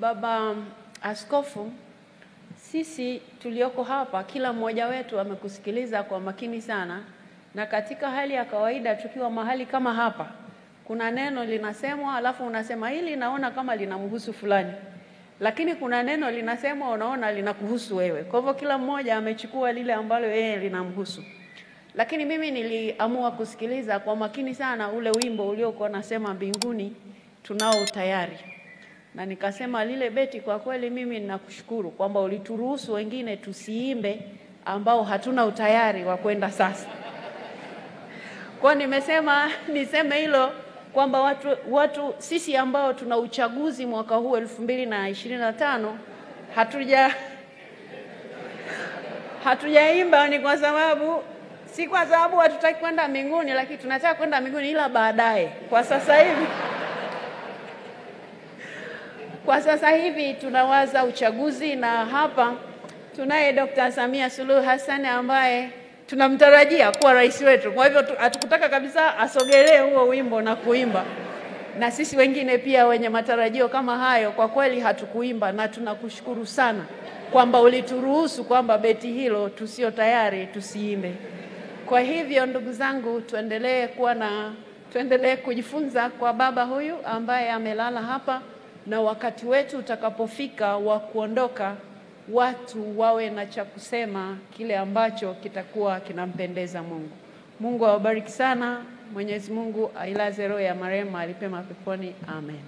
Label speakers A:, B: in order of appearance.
A: Baba Askofu, sisi tulioko hapa kila mmoja wetu amekusikiliza kwa makini sana, na katika hali ya kawaida tukiwa mahali kama hapa, kuna neno linasemwa alafu unasema hili naona kama linamhusu fulani, lakini kuna neno linasemwa unaona linakuhusu wewe. Kwa hivyo kila mmoja amechukua lile ambalo yeye linamhusu. Lakini mimi niliamua kusikiliza kwa makini sana ule wimbo uliokuwa unasema mbinguni tunao tayari. Na nikasema lile beti, kwa kweli mimi ninakushukuru kwamba ulituruhusu wengine tusiimbe ambao hatuna utayari wa kwenda sasa. Kwa nimesema niseme hilo kwamba watu sisi ambao tuna uchaguzi mwaka huu 2025 hatujaimba ni kwa sababu, si kwa sababu hatutaki kwenda mbinguni, lakini tunataka kwenda mbinguni ila baadaye. Kwa sasa hivi tunawaza uchaguzi, na hapa tunaye Dr. Samia Suluhu Hassan ambaye tunamtarajia kuwa rais wetu. Kwa hivyo hatukutaka kabisa asogelee huo wimbo na kuimba. Na sisi wengine pia wenye matarajio kama hayo kwa kweli hatukuimba, na tunakushukuru sana kwamba ulituruhusu kwamba beti hilo tusio tayari tusiimbe. Kwa hivyo ndugu zangu, tuendelee kujifunza kwa baba huyu ambaye amelala hapa, na wakati wetu utakapofika wa kuondoka, watu wawe na cha kusema kile ambacho kitakuwa kinampendeza Mungu. Mungu awabariki sana. Mwenyezi Mungu ailaze roho ya marehemu mahali pema peponi. Amen.